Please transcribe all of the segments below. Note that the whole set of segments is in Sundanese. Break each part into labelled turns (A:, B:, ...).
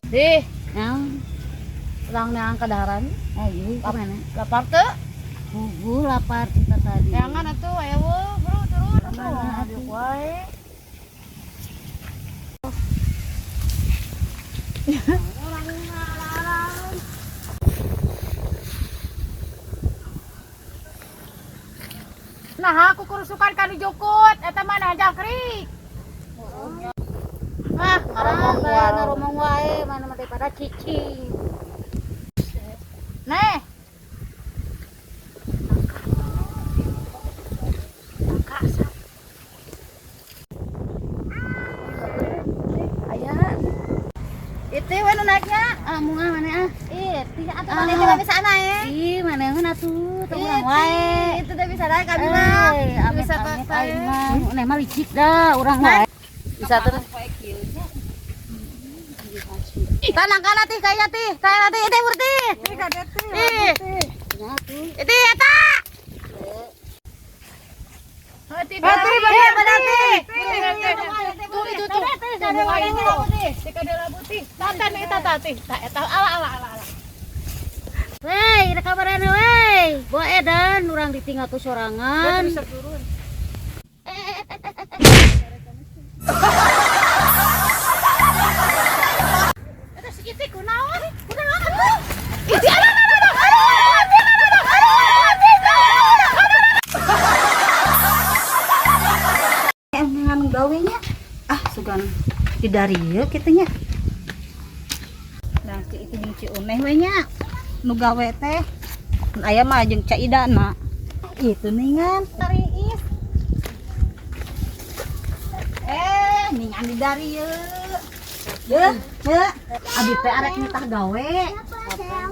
A: Dih,
B: Naon?
A: Urang neang kadaharan.
B: Ayo kemana?
A: Lapar teu?
B: Puguh lapar kita tadi.
A: Neangan atuh aya weuh, bro, turun atuh.
B: Kemana atuh?
A: Diuk wae. Nah, aku kurusukan kanu jukut, eta mah nah jangkrik. Ah, ngaromong wae.
B: Ngaromong wae, mana mah daripada cicing.
A: Neh.
B: Aya.
A: Itu we nu naiknya.
B: Ah, munga mana ah?
A: Ih, tidak atuh
B: Ah.
A: mana teh bisa naik.
B: Ih, mana heun atuh, teu urang
A: Ih,
B: wae.
A: itu teh bisa naik kami mah.
B: Eh, amit
A: Bisa
B: amit
A: teh.
B: aing mah. Neh mah licik dah urang wae.
A: Bisa terus. Tanang kana tih kayaknya tih, kayaknya tih, itu berarti. Ih, itu eta. Hati, berarti. Tuh itu tuh. Tata nih tata tih. Eta ala ala ala ala.
B: Wey, rek kabarana wey. Boa edan urang ditinggal ku sorangan.
A: Bisa turun. Eta si Iti kunaon? Kunaon atuh? Iti ala ala ala ala ala.
B: Emang gawe nya. Ah, sugan di dari ieu kitu nya.
C: Nah, si itu jeung si Uneh we nya. Nu gawe teh. Aya mah jeung Ca Ida na. Itu ningan Is. Eh, ningan di dari ieu. Yeuh, yeuh.
B: Abi teh arek nitah gawe.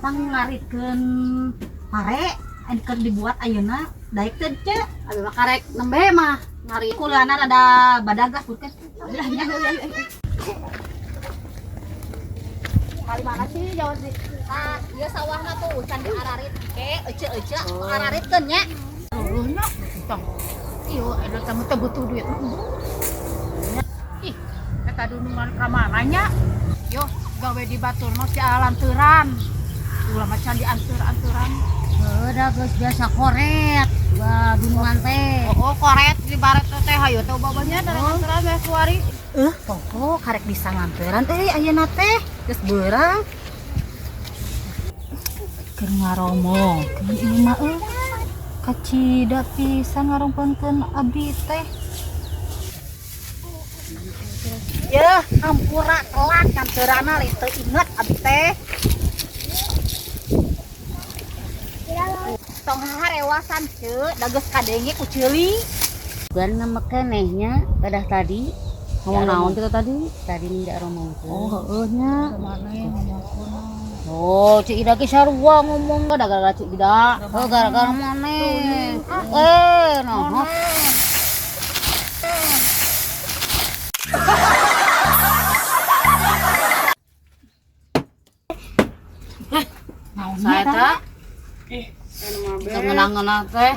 B: Tang ngarikeun pare anu keur dibuat ayeuna daek teu ce. Abi mah karek nembe mah ngari
C: Kulana rada badagas burkeun.
A: Kali mana sih jauh sih? Ah, ieu sawahna tuh can diararit ke ece-ece araritkeun nya. Luluhna tong. Ieu ada tamu teh butuh duit. Ih, eta dunungan ka mana nya? Yo, gawe di batur mah si alanturan. Ulah mah can diantur-anturan.
B: Heuh da geus biasa koret. Wah, dunungan teh.
A: Oh, koret di baret teh hayu teh babanya dari anturan teh kuari.
C: Pokok karek bisa nganteran euy ayeuna teh. Geus beurang. Keur ngaromongkeun ieu mah euy. Kacida pisan ngaromongkeun abdi teh. Yeuh, hampura telat nganteurana lain teu inget abdi teh. Tong harewasan ceu, da geus kadenge ku ceuli.
B: Sugan ngemek keneh nya pada tadi.
C: Ngomong naon kita tadi?
B: Tadi ndak romongkeun.
C: Oh, heueuh nya.
B: Oh, Cik Ida ge sarua ngomong da gara-gara Cik Ida. Oh, gara-gara maneh. Eh, nah.
C: Naon
A: Saya teh. Ngeunah-ngeunah teh.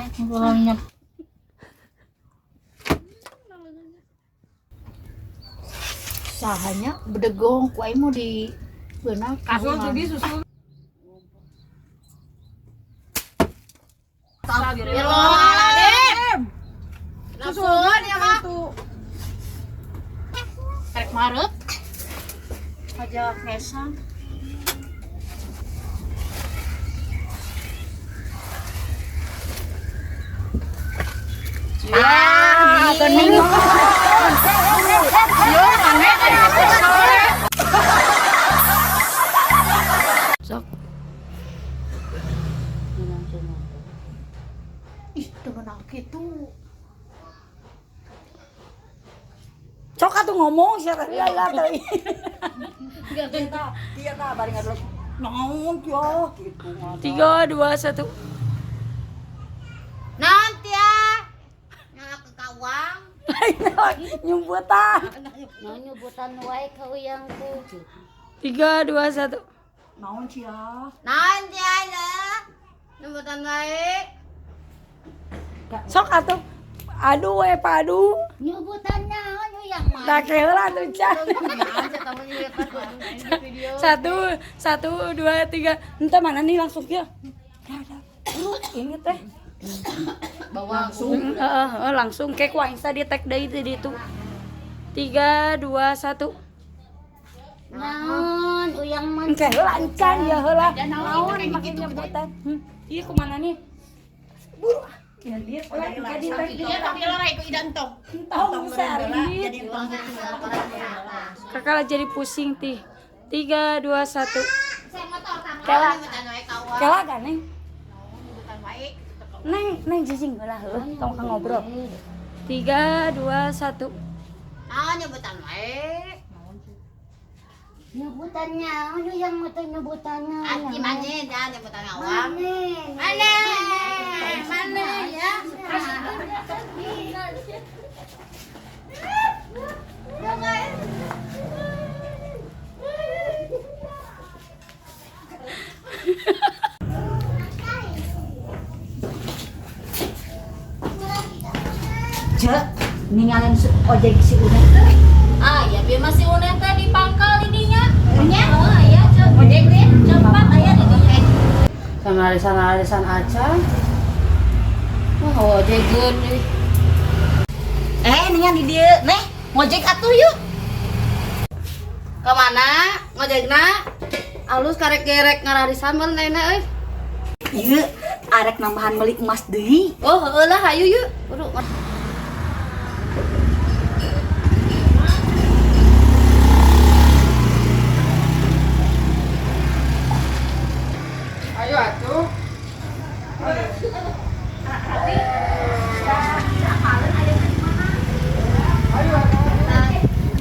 A: Sahanya bedegong ku aing mau di beunang
D: Susul tuh di susul.
A: Astagfirullahaladzim. Susul ya mah. Karek marep. Aja ngesang. Ah, gening. Yo, aneh kan Sok. Ih, teu meunang kitu.
D: Cok atuh ngomong sia teh lah teh. Iya tah bari ngaduluk. Naon ya kitu.
E: 3, 2, 1.
A: Nanti ya. Nyala ke kawang.
D: Nyumbutan.
B: Nah, nyebutan wae ka uyang ku.
E: 3, 2, 1.
D: Naon sia?
A: Nanti aja. Nyebutan wae.
E: Sok atuh. Aduh we padu.
B: Nyebutan naon uyang
E: Tak heula tuh can. Satu, satu, dua, tiga. Entah mana nih langsung ya. Buru, ini teh.
A: Bawa
E: Langsung, heeh, langsung kayak ku aing di tag deui di ditu. 3 2 1.
B: Naon uyang mah.
E: Engke heula encan ya heula. Naon make nyebutan. Ieu kumaha nih? Buru. Ya dia lah engke di tag.
A: Iya, tapi lara ikut ida entong.
E: Entong sarit. Kakak lah jadi pusing tih. 3 2 1. Kela. Kela kan neng? Neng, neng jijing heula heuh, tong ka ngobrol. 3 2 1.
A: Ah, nyebutan wae.
B: Nyebutannya, anu yang mau teh nyebutannya.
A: Aki mane dah nyebutan awam.
B: Mane.
A: Mane. Mane ya.
C: Cek, ninggalin ojek si Unen teh.
A: Ah, ya biar masih Unen teh di pangkal ininya. Nya? Oh, iya, Cek. Ojek deh. Cepat aya di dinya.
D: Sama arisan-arisan aja. Wah, ojegeun euy.
C: Ningan di dieu, neh, ngojek atuh yuk.
D: Kemana ngojekna? Alus karek gerek ngararisan meureun ayeuna euy.
C: Ieu arek nambahan beli emas deui.
D: Oh, heueuh lah hayu yuk. Buru.
F: Ayo atuh.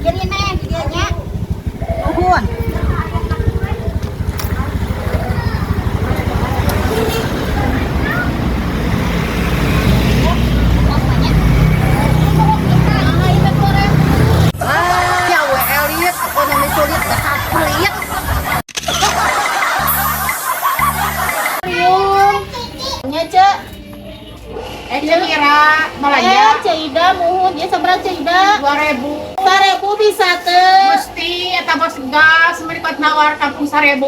C: Jadi neh di dieu nya. Nuhun.
D: Ya we elit, ekonomi sulit dasar pelit.
A: Nya, Cek.
F: Cek Ira, Malaya.
A: Cek Ida muhun, ya sabaraha Cek Ida?
F: 2000.
A: 1000 bisa teh.
F: Mesti eta bos gas mereka nawar kampung 1000.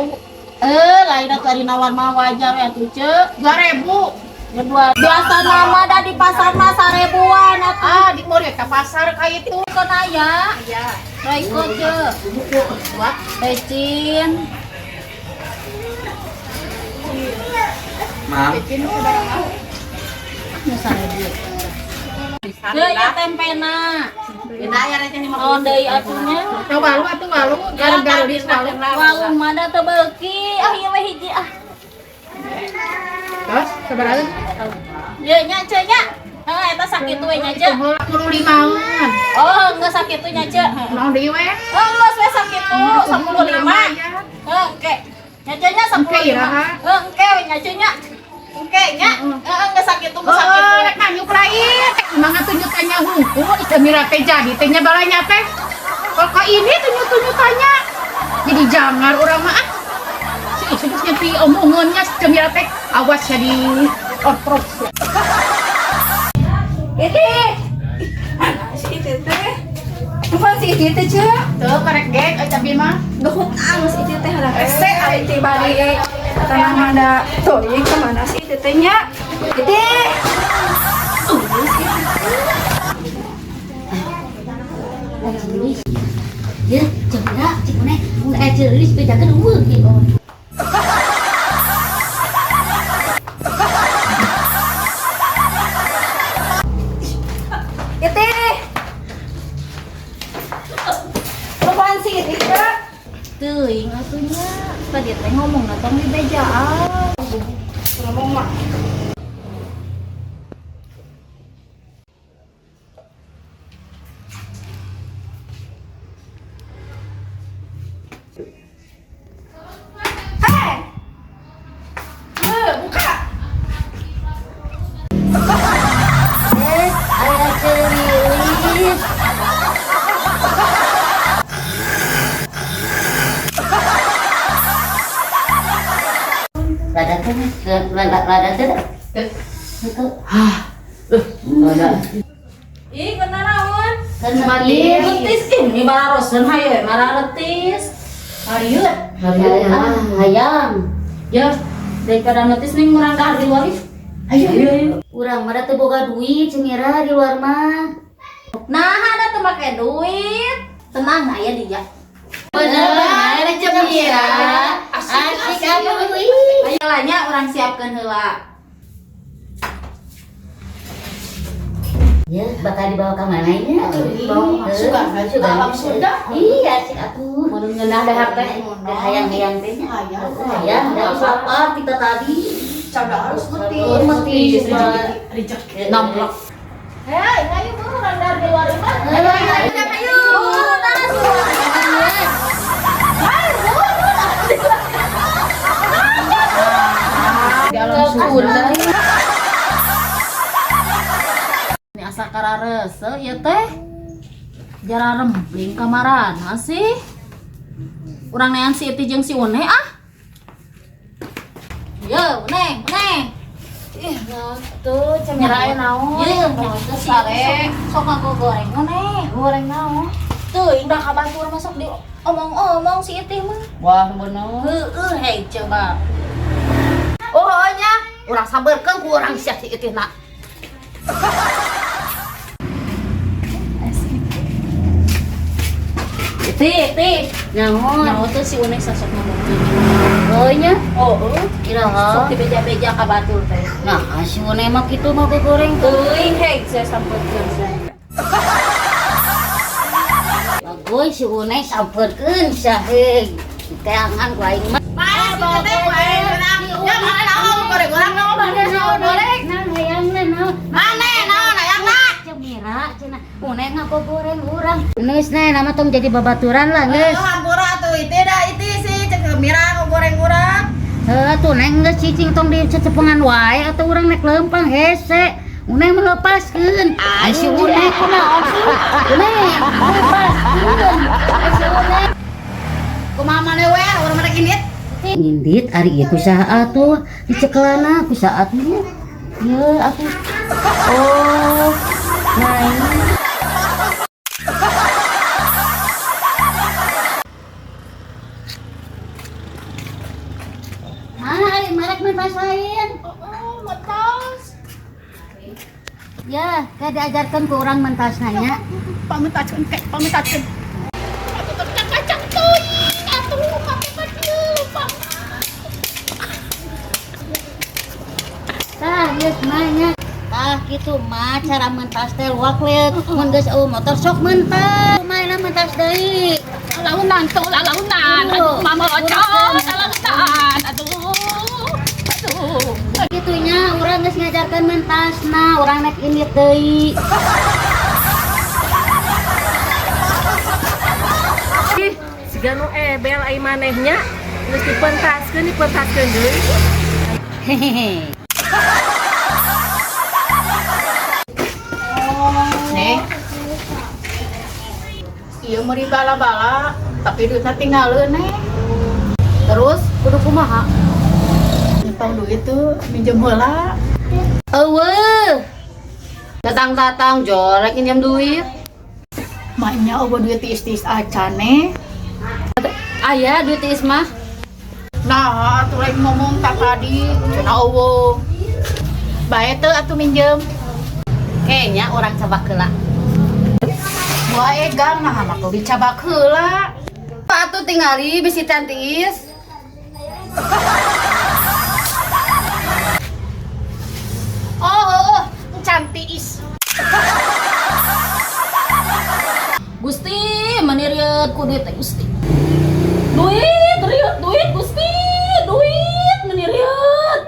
A: Lain atuh ari nawar mah wajar ya tuh, Cek.
F: 2000.
A: Ya dua. Biasa nama dah di pasar mah 1000-an atuh.
F: Ah, di mau ke pasar kayak itu.
A: Kon aya.
F: Iya.
A: Royco, Cek. Pecin.
G: Mam,
F: Bikin sabaraha?
A: Nu 1000. Deui ya tempena.
D: Beda ya receh 50.
A: Oh, deui atuh nya.
F: Tuh walu atuh walu, garu-garu walu.
A: Walu mana teu beuki. Ah, ieu we hiji ah.
F: Terus sabaraha?
A: Ieu nya, Cek nya. Heeh, eta sakitu we nya, Cek.
F: 25-an.
A: Oh, enggak sakitu nya, Cek.
F: Naon deui we?
A: Oh, geus we sakitu 15. Heeh, engke. Nya Cek nya 15.
F: Engke iraha.
A: Heeh, engke we nya Cek nya. Engke nya. Heeh, geus sakitu geus sakitu.
F: Oh, rek nanyuk lain. Emang tunjuk tanya hungkul, ih mira teh jadi teh nya balanya teh. Kalau kok ini tunjuk tanya. Jadi jangan orang mah ah. Si sebut nyepi omongannya si Jamira teh awas jadi orprok.
D: Iti. Si Iti teh. Bukan si Iti teh, Cek.
F: Tuh karek gek eh tapi mah.
D: Hutang si Iti teh ada rese ari ti bari. Tanah ada tuh, ieu kemana sih Iti teh nya? Iti.
B: Ya, cek ida, cek maneh. Mun aya ceulis bejakeun eueuh di bawah.
D: Iti. Bukan si Iti, Cek.
A: Teuing atuh nya. Tadi teh ngomongna tong dibejaan.
D: Ngomong mah. Hei! Buka.
B: Aya ceulis. Lada teh, lada lada teh. Itu. Hah. Lada.
A: Ih, bener naon?
B: Mati.
A: Retis ini mararosen hayo mararetis. Harieut.
B: Ah, hayang.
A: Ya, daripada netis nih ngurang dahar di luar ih.
B: Ayo, ayo, ayo. Urang mah da teu boga duit Cemira di luar mah.
A: Nah, ada tuh make duit. Tenang aya dia.
B: Bener, Cemira. Asik atuh ih.
A: Ayo lah nya urang siapkeun heula.
B: Ya, bakal dibawa ke mana ya?
F: Dibawa suka,
B: Suka.
F: alam Sunda.
B: Iya, asik atuh.
A: Mun ngeunah dahar teh.
B: Da hayang-hayang teh nya.
F: Hayang.
B: Hayang, da lapar kita tadi.
F: Cada harus mati.
B: Oh, mati.
F: Rezeki.
A: Nomplok. Hei, ayo buru urang dahar di luar imah.
B: Ayo, ayo, ayo, ayo.
A: Di alam Sunda. Ini asa kararese ieu teh. Jara rembling kamarana sih. Urang nean si Iti jeung si Une ah. Yo, Une, Une.
E: Ih, tuh Cemira aya naon?
A: Ye, sare. Sok ngagoreng Une.
E: Goreng naon?
A: Teuing da ka batur masuk di omong-omong si Iti mah.
E: Wah, bener.
A: Heeh, hei coba. Oh nya, urang sabarkeun ku urang sia si Iti na. Iti, Iti.
B: Naon?
A: Nyaho tuh si Une sasok ngomong.
B: Oh nya?
A: Oh, oh.
B: Iraha.
A: Sok dibeja-beja ka batur teh.
B: Nah, si Une mah kitu mah goreng tuh.
A: Teuing hei saya sampeutkeun sia.
B: Bagus si Une sampeurkeun sia heuy. Teangan ku aing mah.
A: Mana si teh wae urang. Ya mana naon goreng urang naon naon goreng.
B: Nah, hayangna naon?
A: Mana naon hayangna?
B: Cemira cenah. Une ngagoreng urang. Geus nah nama tong jadi babaturan lah geus.
A: Hampura atuh iti da iti si cek mira goreng urang.
B: Heuh tuh neng geus cicing tong di cecepengan wae atuh urang nek leumpang hese. Une melepaskeun. Ai si Une kunaon sih? Une lepaskeun. Ai si Une.
A: Kumaha maneh we urang mah rek indit.
B: Indit ari ieu ku saha atuh dicekelana ku saha atuh nya. Ieu atuh. Oh. Nah ini. Mana ari marek mentas lain?
F: Oh, mentas.
B: Ya, kayak diajarkan ke orang mentas nanya.
F: Pamentakeun kek, pamentakeun. Atuh teh kacang teuing atuh make mah dieu lupa.
B: Tah, geus nanya. Tah kitu mah cara mentas teh luak lieu. Mun geus eueuh motor sok mentas. Kumaha mentas deui?
F: Lalaunan tuh, lalaunan. Aduh, mama locot, lalaunan. Aduh. Aduh.
B: Gitunya urang geus ngajarkeun mentasna, urang nek indit deui.
E: Ih, siga nu ebel ai manehnya. Geus dipentaskeun, dipentaskeun deui.
B: Hehehe.
F: Nih. Ieu meuri bala-bala, tapi duitna tinggaleuh neh.
A: Terus kudu kumaha?
F: Nyepang duit tuh minjem heula.
A: Eueuh. Datang-datang jorek minjem duit.
F: Maknya eueuh duit tiis-tiis acan neh.
A: Aya duit tiis mah.
F: Nah, atuh lain ngomong tak tadi, cenah eueuh. Bae teu atuh minjem.
A: Kayaknya orang cabak heula.
F: Wah egang nah mah kudu dicabak heula.
A: Atuh tingali bisi tiis.
F: Oh, oh, oh, cantiis.
A: Gusti, meni rieut ku duit teh Gusti. Duit, rieut duit Gusti, duit meni rieut.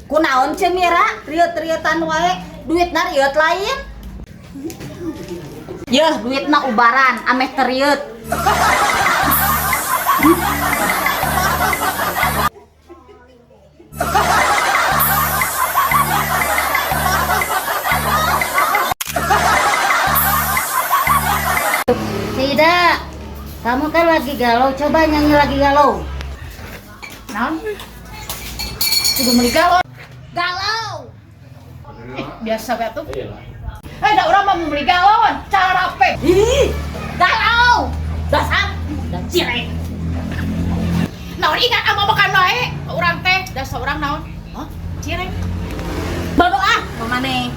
C: Kunaon Cemira, riut-riutan wae, duitna riut lain. Yeuh, duitna ubaran, ameh teriut.
B: Tidak. Kamu kan lagi galau, coba nyanyi lagi galau.
F: Naon? Kudu meuli galau.
A: Galau.
F: Biasa we atuh.
A: Eh, da urang mah mau beli galon, capek.
B: Ih, galau. Dasar, dan cireng.
A: Naon ingat ama makan wae, urang teh, da saurang naon? Hah? Cireng.
B: Bodoh ah, maneh.